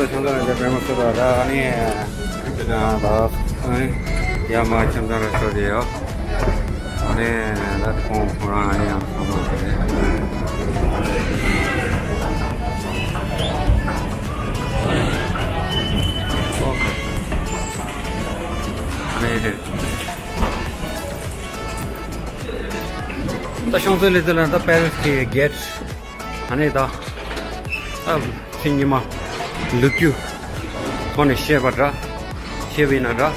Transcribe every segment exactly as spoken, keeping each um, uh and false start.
ཁྱིམ་ཚང་རེ་འདྲ་པད་མ་སུ་ར་ད་ཨ་ནི་ད་ཨ་ནི་ཡ་མ་ཁྱིམ་ཚང་རེ་ཚོ་དེ་ཡོད། ཨ་ནི་ད་ཁོང་ཁོ་རང་ཨ་ནི་ཡང་ཁོང་ཁོང་དེ་ཨ་ནི་ད་ཤོང་ཙེ་ལི་ཙེ་ལ་ད་པེ་རིས་ཀྱི་གེ་ཊི། ཨ་ནི་ད་ཨ་ཕྱི་ཉི་མ་ལོ་རྒྱུས་ཐོག་ནས་བཤད་པ་འདྲ། བཤད་པ་ཡིན་ན་འདྲ།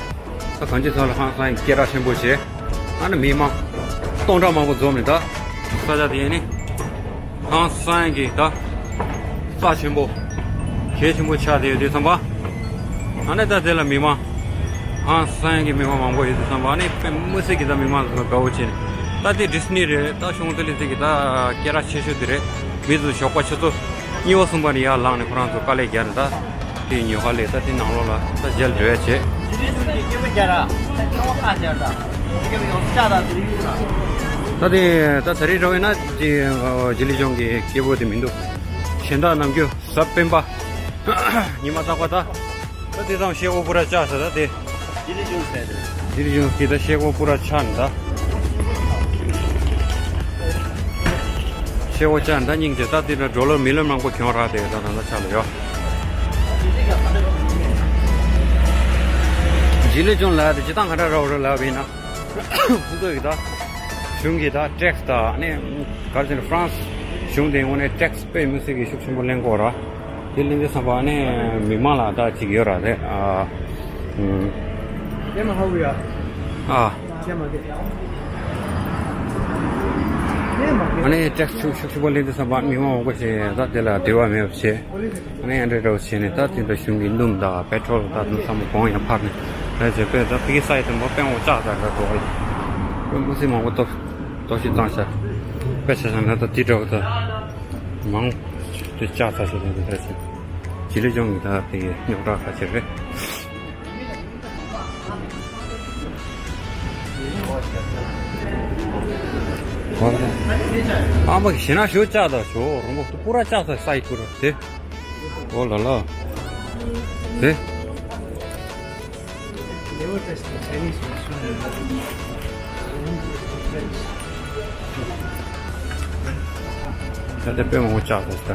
ད་གང་ཅི་ཐོག་ལ་ཧང་སང་སྐད་གྲགས་ཆེན་པོ་བྱས། ཨ་ནི་མི་མང་སྟོང་ཕྲག་མང་པོ་འཛོམས་ནས་ད་ས་ཆ་དེ་ནི་ཧང་སང་གི་ད་རྩ་ཆེན་པོ་གལ་ཆེན་པོ་ཆགས་བསྡད་ཡོད་དུས་ཙམ་པ། ཨ་ནི་ད་དེ་ལ་མི་མང་ཧང་སང་གི་མི་མང་མང་པོ་ཡོད་དུས་ཙམ་པ་ཨ་ནི་དཔེ་མི་སྲིད་ཀྱི་ད་མི་མང་ཚོ་དགའ་བོ་བྱས་ནས། ད་དེ་ཌི་སི་ནི་རེད། ད་ཤོང་ཙེ་ལི་ཙེ་གི་ད་སྐད་གྲགས་ཆེ་ཤོས་དེ་རེད། མི་ཚོ་ཞོགས་པ་ཆུ་ཚོད་གཉིས་པ་གསུམ་པ་ནས་ཡར་ལངས་ནས་ཁོ་རང་ཚོ་དཀའ་ལས་རྒྱག་ནས་ད་དེ་ཉོ་ག་ལས་ད་དེ་ནང་ལོགས་ལ་ད་མཇལ་འགྲོ་ཡ་བྱེད། ད་དེ་ད་ད་རེས་འགྲོ་བས་ན་དེ་ཇི་ལི་ཇོང་གི་སྐད་འབོད་དེ་མི་འདུག་གཞན་དག་ནམ་རྒྱུན་གཟའ་སྤེན་པ། ཉི་མ་རྟག་པར་ད། ད་དེ་ཙམ་ཤེལ་སྒོ་པུ་ར་བཅག་ས་ད་དེ། ཇི་ལི་ཇོང་ཟེར་རེད། ཇི་ལི་ཇོང་གི་ད་ཤེལ་སྒོ་པུ་ར་ཆག་ནི་ད། ཤེལ་སྒོ་བཅག་ནི་ད་སྙིང་རྗེ། ད་དེ་ལ་ཌོ་ལར་མི་ལོན་མང་པོ་གྱོན་རག་དེ་ད་ད་ད་ཆག་ལ་ཡོད། ཇི་ལི་ཇོང་ལ་དེ་ཇི་ལྟར་ག་འདྲ་རག་རེད་ལབ་ཡིན་ན། ཁོ་ཚོ་ཡི་ད། གཞུང་གི་ད་ཊེག་སི་ད་ནི། ག་རེ་ཟེར་ན་ཧྥ་རན་སི་གཞུང་དེ་ངོས་ནས་ཊེག་སི་དཔེ་མི་སྲིད་ཀྱི་ཤུགས་ཆེན་པོ་ལེན་གོ་ར། དེ་ལེན་དུས་ཙམ་པ་ནི་མི་མང་ལ་ད་ཅིག་ཡོད་ར་རེད། ཨ། ཨུམ། ཨ། ཨ་ནི་ཊེག་སི་ཤུགས་ཤུགས་ཆེན་པོ་ལེན་དུས་ཙམ་པ་མི་མང་མང་པོ་ཞིག་ད་དེ་ལ་འབྲེལ་བ་མེད་པ་བྱས། ཨ་ནི་ཨ་འདྲ་འདྲ་བོ་བྱས་ནས་ད་དེ་འདྲ་གཞུང་གི་སྣུམ་དང་པེ་ཊྲོལ་དང་དེ་ཚོ་ཚང་མ་གོང་ཡང་འཕར་ནས་རེད་བྱས་པས། ད་ཕ་གི་ས་ཡི་དུམ་བུ་དཔེ་མང་པོ་བཅག་ཚར་འདྲ་འགྲོ་གི། དཔེ་མི་སྲིད་མང་པོ་གཏོར་གཏོར་བཤིག་བཏང་ཤག་དཔེ་ཆ་བཞག་ན་ད་དེ་འདྲ་བོ་ད་མང་དེ་བཅག་ཚར་ཤག་དེ་འདྲ་བྱས། ཇི་ལི་ཇོང་གི་ད་ཕ་གི་རྙོག་དྲ་ཁ་ཤས་རེད། ཨ་མ་གི་ཞེ་ན་ཞོ་བཅག་ད་ཞོ་རོང་པོ་པུ་ར་བཅག་ད་ས་ཡི་པུ་ར་དེ། ཨོ་ལ་ལ། དེ། Never test the Chinese restaurant. ད་དེ་དཔེ་མང་པོ་བཅག་ད་ད།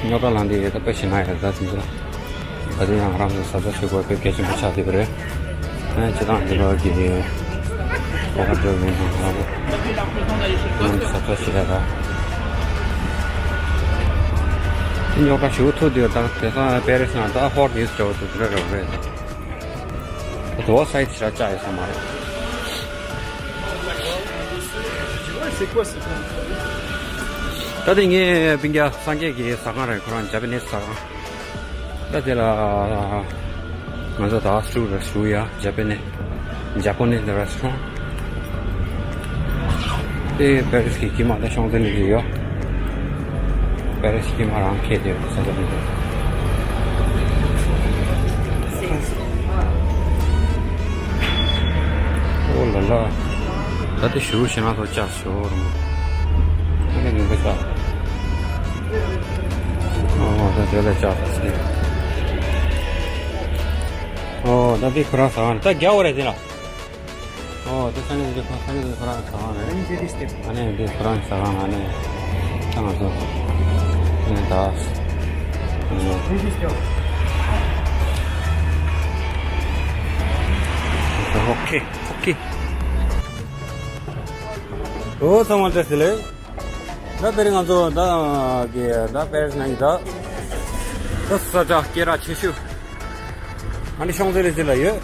རྙོག་དྲ་ལངས་དེ་ཡོད་ད་དཔེ་ཞེ་ན་ཡོད་ད་དེ་ཚོ། ད་དེ་ཡང་རང་ཚོ་ཟ་ཚོ་བྱེད་དགོས་དཔེ་གལ་ཆེན་པོ་ཆགས་བསྡད་པ་རེད། ཨ་ནི་སྤྱི་བཏང་འདི་ལོ་གི་གོ་སྐབས་འགྲོ་མིན་ནང་ལ་ཟ་ཚོ་བྱེད་ཡ་ད། དེ་རྙོག་དྲ་ཞེ་པོ་ཐུག་དུས་ད་དེང་སང་པེ་རི་སི་ནང་ད་ཧོཊ་ནིའུ་སི་འདྲ་བོ་དེ་འདྲ་རེད་པ་རེད། ད་དུ་བ་སའི་ཆ་བཅག་ཡོད་ས་མ་རེད། ད་དེ་ངའི་སྤུན་ཀྱག་སངས་རྒྱས་ཀྱི་ཟ་ཁང་རེད། ཁོ་རང་ཇ་པ་ནིས་ཟ་ཁང་། ད་དེ་ལ་ང་ཚོ་ད་སུ་རེ་སུ་ཡ་ཇ་པ་ནི་ཇ་པ་ནི་རེ་སི་ཊོ་རན་ཊི། དེ་པེ་རི་སི་གི་དཀྱིལ་མ་ད་ཤོང་ཙེ་ལི་ཟེ་ཡོད། པེ་རི་སི་དཀྱིལ་མ་རང་ཁེལ་དེ་ཡོད་ས་ཆ་དེ་འདུག་ཨོ་ལ་ལ། ད་དེ་ཞུ་ཞེ་ན་ཐོ་ཅག་ཞོ་རུ། ཨ་ནི་ཉིན་པ་ཅག་ཨོ་ད་དེ་ལ་ཅག་ད་སེ། ཨོ་ད་དེ་ཁོ་རང་ཟ་ཁང་རེད། ད་རྒྱ་བོ་རེད་དེ་ལ། ཨོ་དེ་ས་ནི་དེ་ཁོ་ས་ནི་དེ་ཁོ་རང་ཟ་ཁང་རེད། ཨ་ནི་དེ་ཁོ་རང་ཟ་ཁང་ཨ་ནི། ད་ང་ཚོ་ཨ་ནི་ད་ཨ་ནི། ཨོ་ཁེ་ཨོ་ཁེ། ཨོ་ཚང་མ་བཀྲ་ཤིས་བདེ་ལེགས། ད་དེ་རིང་ང་ཚོ་ད་གི་ད་པེ་རི་སི་ནང་གི་ད་ད་ས་ཆ་སྐད་གྲགས་ཆེ་ཤོས་ཨ་ནི་ཤོང་ཙེ་ལི་ཙེ་ལ་ཡོད།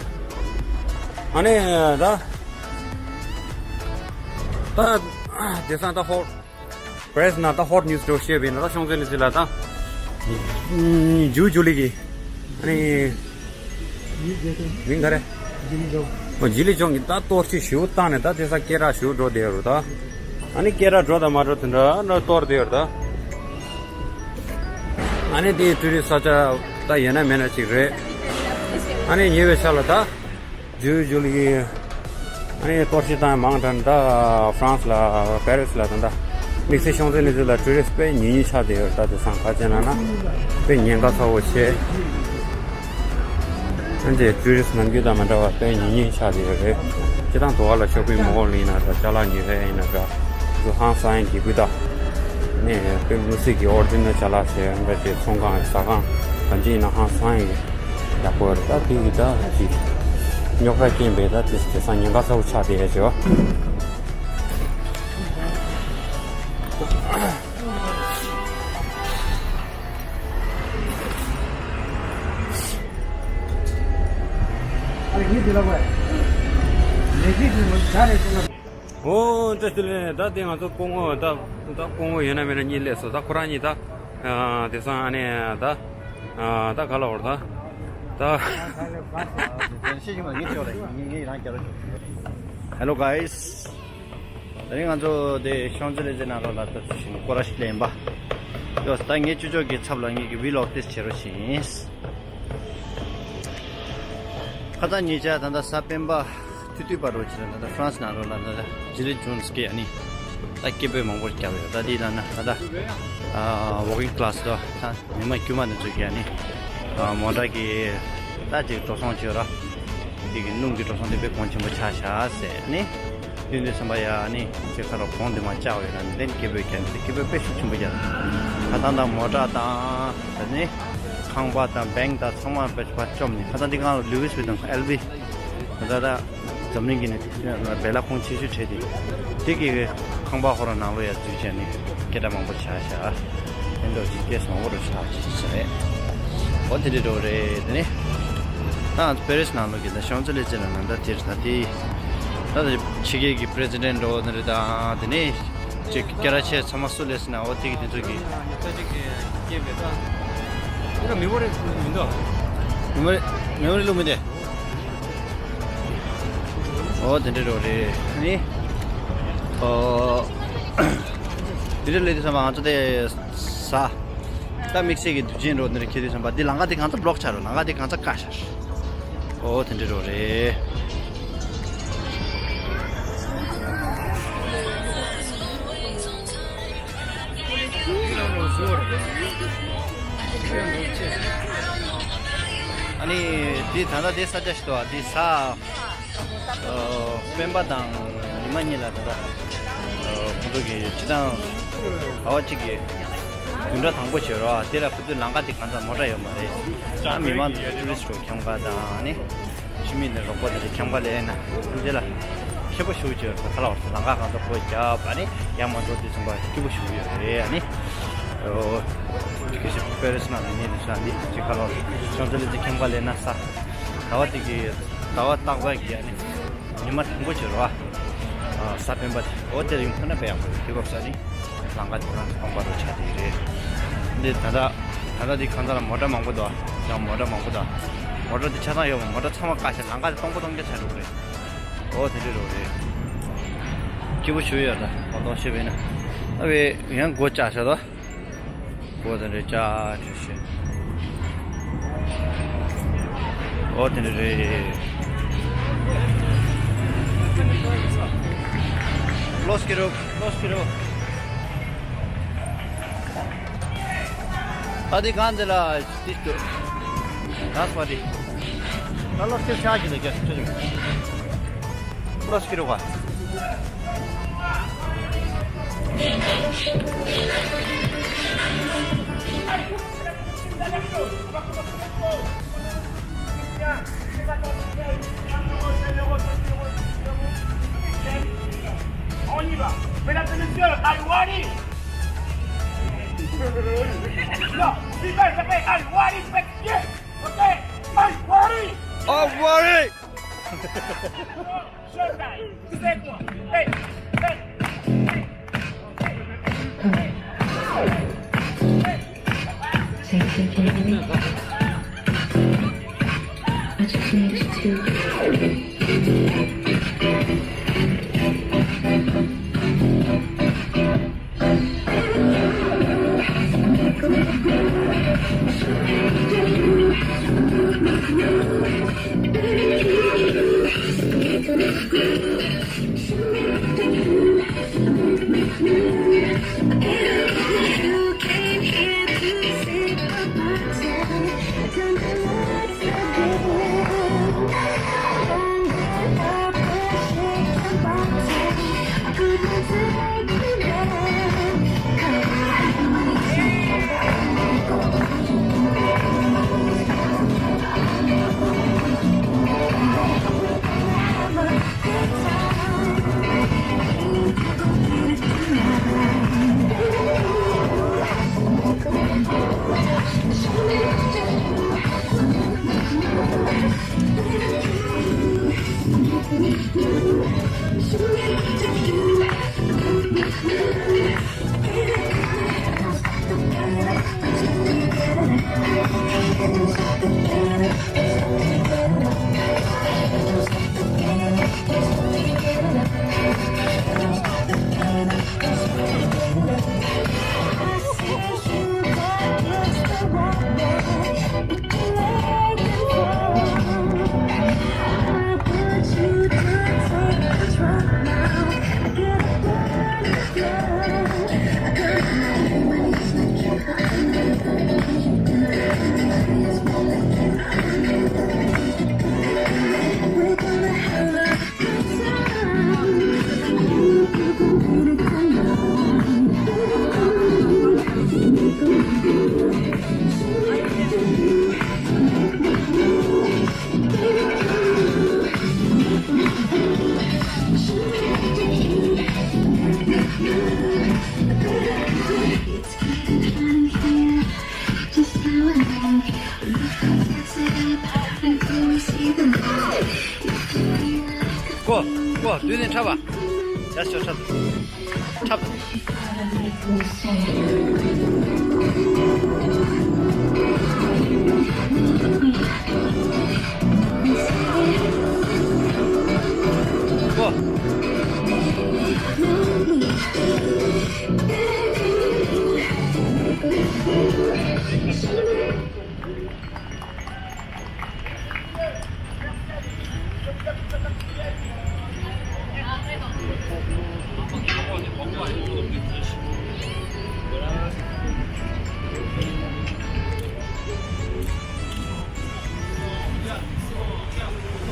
ཨ་ནི་ད་ད་དེང་སང་ད་ཧོཊ་པེ་རི་སི་ནང་ད་ཧོཊ་ནིའུ་སི་འདྲ་བོ་བཤད་པ་ཡིན་ན་ད་ཤོང་ཙེ་ལི་ཙེ་ལ་ད་ཇུ་ཇུ་ལི་གི་ཨ་ནི། མིང་ག་རེ། ཇི་ལི་ཇོང་། ཨོ་ཇི་ལི་ཇོང་གི་ད་གཏོར་བཤིག་ཞེ་པོ་བཏང་ནས་ད་དེང་སང་སྐད་གྲགས་ཞེ་པོ་འགྲོ་བསྡད་ཡོད་རེད་ད། ཨ་ནི་སྐད་གྲགས་འགྲོ་དང་མ་འགྲོ་དེ་འདྲ་འདྲ་གཏོར་བསྡད་ཡོད་རེད་ད། ཨ་ནི་དེའི་ཊུ་རི་སི་ཊི་ས་ཆ་ད་ཡོད་ན་མེད་ན་ཅིག་རེད། ཨ་ནི་ཉེ་བའི་ཆར་ལ་ད་ཇུ་ཇུ་ལི་གི་ཨ་ནི་གཏོར་བཤིག་བཏང་མང་དྲགས་ད་ཧྥ་རན་སི་ལ་པེ་རི་སི་ལ་ད་ད། དམིགས་བསལ་ཤོང་ཙེ་ལི་ཛེ་ལ་ཊུ་རི་སི་ཊི་དཔེ་ཉུང་ཉུང་ཆགས་བསྡད་ཡོད། ད་དེང་སང་ག་རེ་ཟེར་ན་ན་དཔེ་ཉེན་ཁ་ཚ་བོ་ཆེ། ཨ་ནི་ཊུ་རི་སི་ཊི་ནམ་རྒྱུན་དང་མ་འདྲ་བ་དཔེ་ཉུང་ཉུང་ཆགས་བསྡད་ཡོད་རེད། སྤྱིར་བཏང་དུ་བ་ལ་ཤོ་པིང་མོལ་ཡིན་ན་འདྲ། ཅ་ལག་ཉོ་ཡས་ཡིན་ན་འདྲ། ཚོ་ཧང་སང་ཡས་འགྱིག་ཁུག་དང་། ཨ་ནི་དཔེ་དམིགས་བསལ་གྱི་ཨོ་རི་ཇི་ནལ་ཅ་ལག་ཟེར་ཡ་འདྲ་ཅིག་ཚོང་ཁང་ཟ་ཁང་གང་ཅི་ཡིན་ན་ཧང་སང་ཡས་ཡག་པོ་རེད། ད་དེ་གི་ད་ཅིག་རྙོག་དྲ་རྐྱེན་པས་ད་དེ་དེང་སང་ཉེན་ཁ་ཚ་བོ་ཆགས་བསྡད་ཡོད་ཅེས། ཨོ་ད་དེ་ལས་ད་དེ་ང་ཚོ་སྐུ་ངོ་ད་ད་སྐུ་ངོ་ཡོད་ན་མེད་ན་གཉིས་སླེབས་སོང་། ད་ཁོ་རང་གཉིས་ད་དེང་སང་ཨ་ནི་ད་ད་ག་ལ་བར་ད་ད། Hello guys. དེ་རིང་ང་ཚོ་དེ་ཤོང་ཙེ་ལི་ཛེ་ནང་ལོགས་ལ་ད་ཚུར་ཕྱིན་སྐོར་ར་ཞིག་ལེན་པ། ཡོ་ད་ངས་ཅོ་ཅོ་གི་ཚབ་ལ་ངེད་ཀྱི་ཝི་ལོག་ཏིས་བྱེད་རོགས་བྱེད་ཡིན། ཁ་སང་ཉེ་ཆར་ད་ལྟ་གཟའ་སྤེན་པ་ཐུག་དུས་བར་དུ་ཕྱིན་ད་ལྟ་ཧྥ་རན་སི་ནང་ལོགས་ལ་ད་ལྟ་ཇི་ལི་ཇོན་སི་གི་ཨ་ནི་ད་སྐད་འབོད་མང་པོ་བརྒྱབ་ཡོད། ད་དེ་ལ་ན་ད་ལྟ་ཝོག་གིང་ཀི་ལ་སི་དོ་ད་མི་མང་དཀྱུས་མ་དེ་ཚོ་གི་ཨ་ནི་མོ་ཊ་གི་ད་ཅིག་འགྲོ་སོང་བྱོས་ར། དེ་གི་སྣུམ་གྱི་འགྲོ་སོང་དེ་དཔེ་གོང་ཆེན་པོ་ཆགས་ཤག་ཟེར་ནི། དུས་འདི་ཙམ་པ་ཡ་ནི་ཅིག་ཁ་ལ་གོང་དེ་མ་བཅག་ཡོད་ན་ནི་ལན་སྐད་འབོད་རྒྱག་ནི་སྐད་འབོད་དཔེ་ཤུགས་ཆེན་པོ་རྒྱག་ཁ་ཏང་དང་མོ་ཊ་དང་ད་ནི་ཁང་པ་དང་བེང་དང་ཚང་མ་དཔེ་ཕར་བཅོམ་ནི། ཁ་ཏང་འདི་གང་ལ་ལུ་ཝིས་བི་དང་ཨེལ་བི་ད་ད་འཛམ་གླིང་གི་ནི་བེ་ལ་ཁོང་ཆེ་ཤོས་བྲལ་ཏེ་དེ་གི་ཁང་པ་ཧོ་ར་ནང་ལོ་ཡ་འཛུལ་བྱས་ནི་སྐད་སྒྲ་མང་པོ་ཆགས་ཤག་དེ་འདྲ་ཅིག་སྐད་སོང་བོ་རུ་ཆགས་ཅིག་ཟེར་རེད། འོ་དེ་འདྲ་འགྲོ་རེད། དེ་ནི་ད་པེ་རིས་ནང་ལོགས་ཀྱི་ད་ཤོང་ཙེ་ལི་ཛེ་ལ་ནང་ད་དེར་ད་དེ་ད་ད་ཕྱི་རྒྱལ་གྱི་པི་རེ་སི་ཌེན་འགྲོ་འདི་རེད། ད་དེ་ནི་ཅིག་སྐད་གྲགས་ཆེ་ཚང་མ་སུ་སླེབས་ཟིན་ན་འོ་དེ་གི་དེ་ཚོ་གི་ད་ཅིག་སྐྱེས་པའི་ད་དེ་ལ་མི་བོ་རེ་མི་འདུག་མི་བོ་རེ་མི་བོ་རེ་བླུག་མི་འདུག་ཨོ་དེ་འདྲ་རོ་རེད། ནི་ཨོ་དེ་འདྲ་ལས་དུས་ཙམ་པ་ང་ཚོ་དེ་ཟ། ད་དམིགས་བསལ་གྱི་དུས་ཆེན་རོ་འདི་འདྲ་ཁྱེད་དུས་ཙམ་པ་འདི་ལམ་ཁ་དེ་གང་ཚ་བློག་ཆགས་རོ། ལམ་ཁ་དེ་གང་ཚ་བཀག་ཤར། ཨོ་དེ་འདྲ་རོ་རེད། ཨ་ནི་དེ་ད་ལྟ་དེ་ས་ཆ་ཞིག་འདུག་ཨ་དེ་ས། སྤེན་པ་དང་ཉི་མ་གཉིས་ལ་ད་ལྟ་ཁོང་ཚོ་གི་སྤྱི་བཏང་ཟླ་བ་གཅིག་གི་བདུན་ཕྲག་དང་པོ་བྱེད་རོགས། དེ་ལ་ཁོ་ཚོའི་ལམ་ཁ་དེ་གང་ཚང་མོ་ཊ་ཡོད་མ་རེད། ད་མི་མང་ཊུ་རི་སི་ཊི་འཁྱམ་ག་དང་ནི་ཕྱི་མི་ནས་རོགས་པ་དེ་འཁྱམ་ག་ལས་ན་དེ་ལ་མཁས་པོ་ཞུ་བྱེད་རོགས། ད་ལ་བར་དུ་ལམ་ཁ་གང་ཚང་པོ་རྒྱབ་པ་ནི་ཡང་མ་འགྲོ་དུས་ཙམ་པ་སྐྱིད་པོ་ཞུ་གི་ཡོད་རེད། ཨ་ནི་གལ་སྲིད་པེ་རིས་ནང་ནས་ཉིན་ནས་ས་འདི་ཅིག་ཁ་ལོར་ཤོང་ཙེ་ལི་ཛེ་འཁྱམ་ག་ལས་ན་ས་ཟླ་བ་དེ་གི་ཟླ་བ་རྟག་པར་གྱི་ཨ་ནི་ཉི་མ་དང་པོ་བྱེད་རོགས། ཨ་གཟའ་སྤེན་པ་དེ་འོ་དེར་ཡོང་ཐུབ་ན་དཔེ་ཡག་པོ་རེད། དུས་སྐབས་ས་ནི་ལམ་ཁ་དེ་རང་སྟོང་པ་རུ་ཆགས་བསྡད་ཀྱི་རེད། འདི་ད་ལྟ་ད་ལྟ་འདི་གང་ཚ་ལ་མོ་ཊ་མང་པོ་འདུག་ཡང་མོ་ཊ་མང་པོ་འདུག་མོ་ཊ་དེ་ཆ་ཚང་ཡོད་མ་མོ་ཊ་ཚང་མ་བཀག་བྱས་ལམ་ཁ་དེ་སྟོང་པ་སྟོང་རྐྱང་ཆགས་འགྲོ་གི་རེད། འོ་དེ་འདྲ་རོ་རེད། སྐྱིད་པོ་ཞུ་ཡོད་ད་མ་གཏོགས་ཤེས་པས་ན། ཨ་བས་ཡང་སྒོ་བཅག་ཤག་ད། འོ་དེ་འདྲ་ཅག་ཅིག་བྱས། འོ་དེ་འདྲ་རེད། Los quiero, los quiero. ཨ་དེ་གང་དེ་ལ་དེ་ལྟོས། That's what it. ད་los quiero ཆག་གི་ལ་རྒྱ་ཆུ་ཆུ། Los quiero va. On y va. Mesdames et messieurs, are you ready? Non, Sylvain, ça fait, are you ready? Faites bien. Ok. Are you ready? I'm ready. Showtime. Segue-moi. Hey, hey, hey. Thank you, Jamie. I just need to. ཀོ། ཀོ། དུས་ནས་འཁྲབ་པ། ཡ་ཤོ་འཁྲབ། འཁྲབ། ཀོ།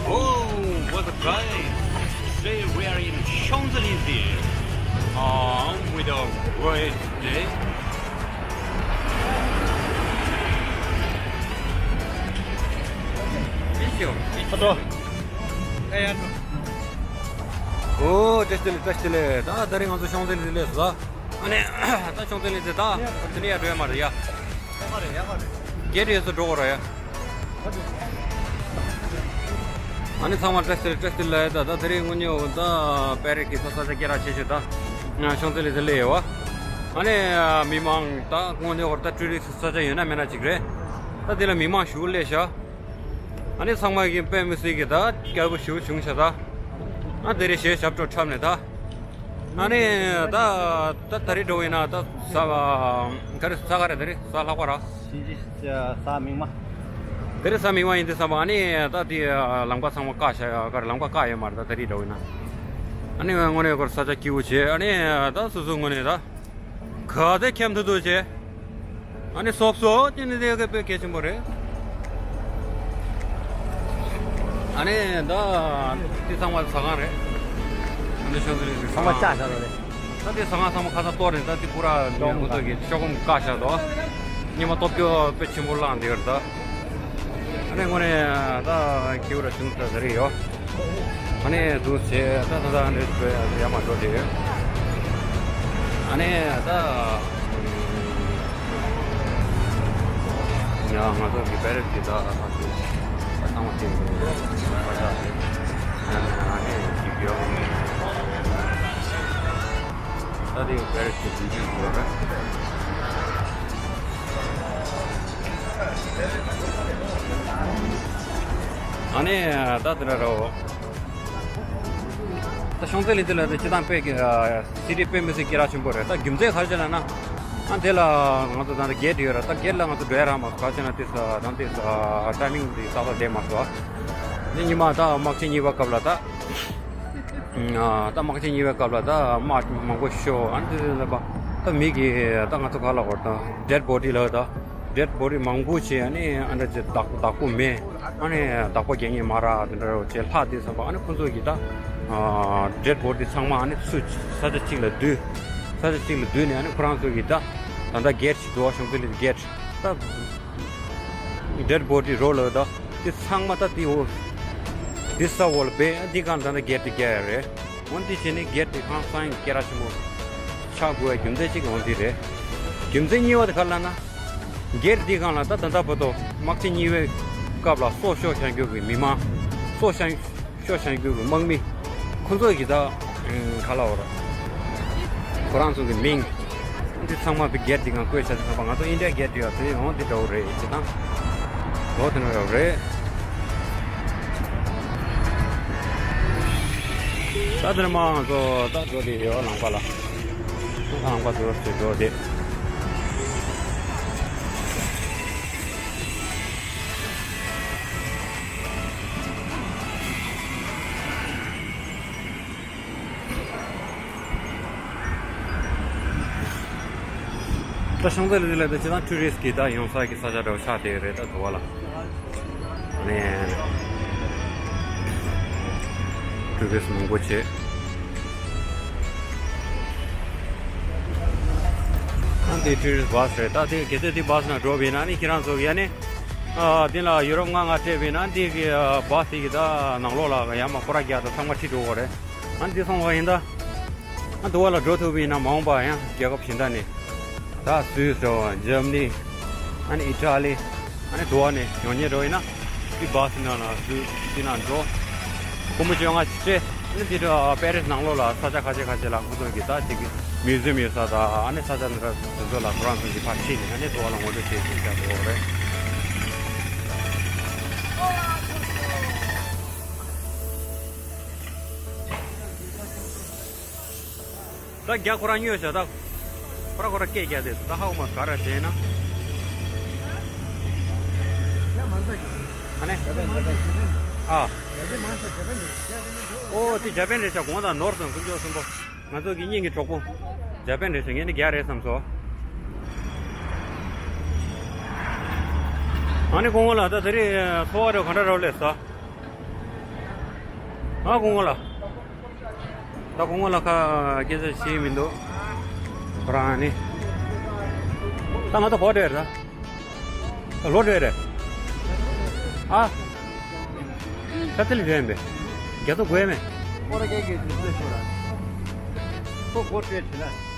Oh, what a day! Today we are in Champs-Élysées, um, with a great day. Thank you. ཨོ། བཀྲ་ཤིས་བདེ་ལེགས། བཀྲ་ཤིས་བདེ་ལེགས། ད་དེ་རིང་ང་ཚོ་ཤོང་ཙེ་ལི་ཟེ་སླེབས་སོང་། ཨ་ནི་ད་ཤོང་ཙེ་ལི་ཟེ་ད་དེ་ནས་ཡར་འགྲོ་ཡ་མ་རེད་ཡ། གེ་ཊི་ཡོད་ས་འགྲོ་དགོས་རེད་ཡ། ཨ་ནི་ཚང་མ་བཀྲ་ཤིས་བདེ་ལེགས། བཀྲ་ཤིས་བདེ་ལེགས། ད་ད་དེ་རིང་དངོས་གནས་ད་པེ་རིས་ཀྱི་ས་ས་ཆ་སྐད་གྲགས་ཆེ་ཤོས་ད་ཤོང་ཙེ་ལི་ཟེ་སླེབས་ཡོད་བ། ཨ་ནི་མི་མང་ད་དངོས་གནས་ཧོར་ད་ཊུ་རི་སི་ས་ཆ་ཡོད་ན་མེད་ན་ཅིག་རེད། ད་དེ་ལ་མི་མང་ཞེ་པོ་སླེབས་ཤག་ཨ་ནི་ཚང་མ་གིས་དཔེ་མི་སྲིད་ཀྱི་ད་སྐྱིད་པོ་ཞེ་པོ་བྱུང་ཤག་ད། ཨ་དེ་རིང་གཞས་ཞབས་བྲོ་འཁྲབ་ནས་ད། ཨ་ནི་ད་ད་ད་རེས་འགྲོ་བ་ཡིན་ན་ད་གཟའ་ག་རེ། ད་རེས་གཟའ་ལྷག་པ་ར། གཟའ་མིག་དམར། དེ་རིང་གཟའ་མིག་དམར་ཡིན་དུས་ཙམ་པ། ཨ་ནི་ད་དེ་ལམ་ཁ་ཚང་མ་བཀག་བཞག་ཡོད། ག་རེ་ལམ་ཁ་བཀག་ཡོད་མ་རེད། ད་ད་རེས་འགྲོ་བ་ཡིན་ན། ཨ་ནི་དངོས་གནས་ཁོ་རང་ས་ཆ་སྐྱིད་པོ་བྱས། ཨ་ནི་ད་སོ་སོ་དངོས་གནས་ད། ག་ཚོད་འཁྱམ་ཐུབ་ཐུབ་བྱས། ཨ་ནི་སོབ་སོབ་དེ་ནི་དེ་ག་དཔེ་གལ་ཆེན་པོ་རེད། ཨ་ནི་ད་དེ་ཚང་མ་ཟ་ཁང་རེད། ཨ་ནི་ཤོང་ཙེ་ལི་ཟེ་ཟ་ཁང་། ཚང་མ་བཅག་བཞག་ཡོད་རེད། ད་དེ་ཟ་ཁང་ཚང་མ་ཁ་སང་གཏོར་ནས་ད་དེ་ཁོ་རང་ཤོག་ངོས་ཁོ་ཚོ་གིས་ཤོག་གུ་བཀག་བཞག་འདུག་ཉི་མ་སྟོབས་སྐྱོ་དཔེ་ཆེན་པོ་བསླངས་བསྡད་ཡོད་རེད་ད། ཨ་ནི་དངོས་གནས་ད་སྐྱིད་པོ་ར་བྱུང་ད་ཟེར་གྱི་ཡོད། ཨ་ནི་འདུག་བྱས་ད་ད་ད་འདྲ་བྱས་ཡར་མར་འགྲོ་བསྡད་ཡོད། ཨ་ནི་ད་ཡ་ང་ཚོ་གི་པེ་རིས་ཀྱི་ད་ད་ཚང་མ་དེ་འདུག་པ་ད། ཨ་ནི་ཡ་ཨ་ནི་ཡོད། ད་དེ་པེ་རིས་ཀྱི་དུས་ཆེན་ཡོད་རེད། ཨ་ནི་ད་དེ་འདྲ་རེད། ད་ཤོང་ཙེ་ལི་ཟེ་ལ་ད་སྤྱིར་བཏང་དཔེ་གི་སི་ཊི་དཔེ་མི་སྲིད་སྐད་གྲགས་ཆེན་པོ་རེད། ད་རྒྱུ་མཚན་ག་རེ་བྱས་ལབ་ན། ཨ་དེ་ལ་ང་ཚོ་ད་ལྟ་གེ་ཊི་ཡོད་རེད། ད་གེ་ཊི་ལ་ང་ཚོ་འགྲོ་ཡ་རག་མ་སོང་། ག་རེ་བྱས་ན་དེ་ས་ད་དེ་ས་ཊའི་མིང་དེ་ཏག་ཏག་བསྡད་མ་སོང་། དེ་ཉི་མ་ད་དམག་ཆེན་གཉིས་པའི་སྐབས་ལ་ད། ད་དམག་ཆེན་གཉིས་པའི་སྐབས་ལ་ད་དམག་མང་པོ་ཤོར། ཨ་ནི་དེ་ལ་ད་མི་གི་ད་ང་ཚོ་ག་ལ་བར་ད་ཌེཌ་བོ་ཌི་ལ་ད་ཌེཌ་བོ་ཌི་མང་པོ་བྱས། ཨ་ནི་ཨ་འདྲ་ཅིག་བདག་བདག་པོ་མེད། ཨ་ནི་བདག་པོ་རྒྱག་མཁན་མ་རག་དེ་འདྲ་བྱས་ལྷག་དུས་ཙམ་པ། ཨ་ནི་ཁོ་ཚོ་གིས་ད་ཌེཌ་བོ་ཌི་ཚང་མ་ཨ་ནི་ཚུར་ས་ཆ་གཅིག་ལ་བསྡུས། ས་ཆ་གཅིག་ལ་བསྡུས་ནས། ཨ་ནི་ཁོ་རང་ཚོ་གིས་ད་ད་ལྟ་གེ་ཊི་ཞིག་འདུག་བ། ཤོང་ཙེ་ལི་ཟེ་གེ་ཊི་ད། ཌེཌ་བོ་ཌི་རོ་ལ་ད་དེ་ཚང་མ་ད་དེ་འོ་དེ་ས་འོག་ལ་སྦས། དེ་སྒང་ད་ད་གེ་ཊི་དེ་བརྒྱབ་ཡ་རེད། འོ་དེ་བྱས་ནས་གེ་ཊི་དེ་ཧང་སང་སྐད་གྲགས་ཆེན་པོ་ཆགས་དགོས་པའི་རྒྱུ་མཚན་གཅིག་འོ་དེ་རེད། རྒྱུ་མཚན་གཉིས་པ་དེ་ག་རེ་ལབ་ན། གེ་ཊི་དེ་སྒང་ལ་ད་ད་ལྟ་བར་དུ་དམག་ཆེན་གཉིས་པའི་སྐབས་ལ་སྲོག་ཤོར་བཞག་རྒྱུ་གི་མི་མང་། སྲོག་ཤོར་ཤོར་བཞག་རྒྱུ་གི་དམག་མི། ཁོ་ཚོ་གི་ད་ག་ལབ་དགོས་རེད། ཁོ་རང་ཚོ་གི་མིང་། འདི་ཚང་མ་བི་གེ་ཊི་འདི་ང་བཀོད་བྱ་དེ་ཚང་མ་ང་ཚོ་ཨིན་ཌི་ཡ་གེ་ཊི་ཡོད་དེ་འོང་འདི་འདྲ་བོ་རེད་ཅེ་དང་། འོ་དེ་འདྲ་བོ་རེད། ད་དེར་མ་ང་ཚོ་ད་འགྲོ་དེ་ཡོད་ལང་པ་ལ། ལང་པ་ཚོ་ཚོ་འགྲོ་དེ། ད་ཤང་ཏ་ལི་ལ་ད་ཅི་དང་ཊུ་རི་སི་གི་ད་ཡོང་ས་གི་ས་ཆ་འདྲ་བོ་ཆགས་བསྡད་ཡོད་རེད་ད་དུ་བ་ལ། ནས་ཊུ་རི་སི་མང་པོ་བྱེད། ཨ་འདི་ཊུ་རི་སི་བྷ་སི་རེད་ད། དེ་གལ་སྲིད་འདི་བྷ་སི་ནང་འགྲོ་བ་ཡིན་ན་ནི་ཁྱེད་རང་ཚོ་གི་ཡ་ནི་ཨ་འདི་ལ་ཡུ་རོབ་ང་ང་སྤྲད་པ་ཡིན་ན་འདི་གི་ཨ་བྷ་སི་དེ་གི་ད་ནང་ལོགས་ལ་ཡར་མར་སྐོར་ར་རྒྱག་ད་ཚང་མ་ཁྲིད་འགྲོ་དགོས་རེད། ཨ་འདི་སོང་བ་ཡིན་ད། ཨ་དུ་བ་ལ་འགྲོ་ཐུབ་པ་ཡིན་ན་མ་འོངས་པ་ཡང་རྒྱལ་ཁབ་གཞན་དག་ནས་ད་སུད་སི་འགྲོ་འཇར་མ་ནི་ཨ་ནི་ཨི་ཊ་ལི་ཨ་ནི་དུ་བ་ནས་ཡོང་མཁན་འགྲོ་ཡིན་ན་འདི་བྷ་སི་ནང་ལ་སུད་འདི་ནང་འགྲོ། སྐུ་མོ་བཅོ་ལྔ་བྱས་ཨ་ནི་འདི་འགྲོ་པེ་རི་སི་ནང་ལོགས་ལ་ས་ཆ་ཁ་ཤས་ཁ་ཤས་ལ་ཁོ་ཚོ་གི་ད་ཅིག་མིའུ་ཛི་ཡམ་ཡོད་ས་དང་ཨ་ནི་ས་ཆ་འདི་འདྲ་དེ་ཚོ་ལ་ཁོ་རང་ཚོ་གི་ཕར་ཁྲིད་ནས་ཨ་ནི་དུ་བ་ལ་ངོ་སྤྲོད་བྱེད་ཀྱི་བྱ་དགོས་རེད། ད་རྒྱ་ཁོ་རང་ཉོས་བྱ་ད། ཁོ་ར་ཁོ་ར་སྐད་རྒྱག་དེ་ད་ཧའོ་མ་ག་ར་བྱས་ན། ཨ་ནི། ཨ། ཨོ་དེ་ཇ་པན་རེད་ཤག་གོང་དང་ནོར་སོང་དཀོན་མཆོག་གསུམ་པོ། ང་ཚོ་གི་སྙིང་གི་གྲོགས་པོ། ཇ་པན་རེད་ཤག་ངས་ནི་རྒྱ་རེད་བསམ་སོང་། ཨ་ནི་སྐུ་ངོ་ལགས་ད་དེ་རིང་འཚོ་བ་རེད་ག་འདྲ་རེད་ལས་ས། ཨ་སྐུ་ངོ་ལགས། ད་སྐུ་ངོ་ལགས་ཁ་སྐད་ཆ་བཤད་མི་འདུག་ཁོ་རང་ནི། ད་ང་ཚོ་གོ་འདྲ་རེད་ད། ལོ་འདྲ་རེད། ཨ། ད་ལྟ་ལ་རེད་མེད། རྒྱ་ཚོ་དགོས་མེད། ཁོ་ར་སྐད་སྐད་ཆ་ཤོད་ར། ཁོ་གོ་འདྲ་བྱེད་ན།